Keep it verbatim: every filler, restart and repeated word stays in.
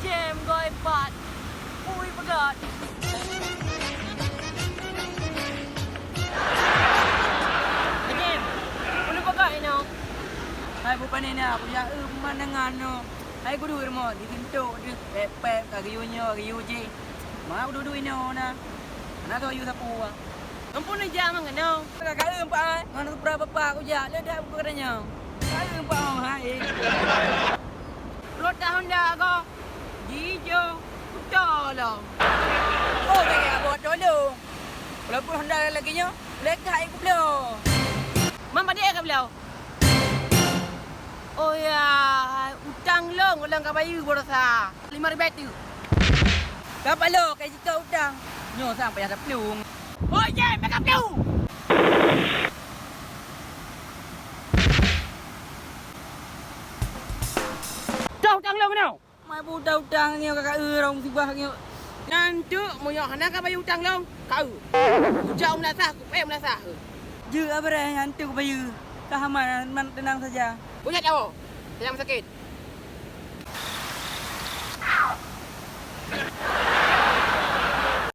Jem goi pat. Pui peugah. Jem, ulôn peugah inoe. Hai bupani na, buya eu pemandangan nyoe. Hai kudu rumoh, disentok deuh, pep-pep, ka geuyue nyoe, geuyue jih. Ma kudu duek inoe na. Hana soe yue sapeue. Ampun, ija meunoe. Ka, ka eu empat ai, ngon supra papa kujak, le dak buku katanya. Ka eu empat ai, hai. Rota Honda ko, jijo, kutolong. Oh, bagi abot tolong. Walaupun Honda lagi nyoe, boleh ka ai kubloe. Mam padé ka bloe? Oh ya, utang lôn, lôn ka bayeue barosa. Lima ribèe tu. Ka paloe, ka jicok utang. Nyoe sang payah taplueng. Oi, Jem, bèk ka plueng! Toh utang lôn keunoe? Mai bu utang-utang nyoe ka, ka eu rhong sibah nyoe. Nyan teuk, meunyoe hana ka bayeue utang lôn, ka eu. Kujak u meulasah, kupéh meulasah. Jeuet abarèe nyan teuk bayeue. Ka aman, aman, tenang saja. Kujak jawoe, sayang sakét.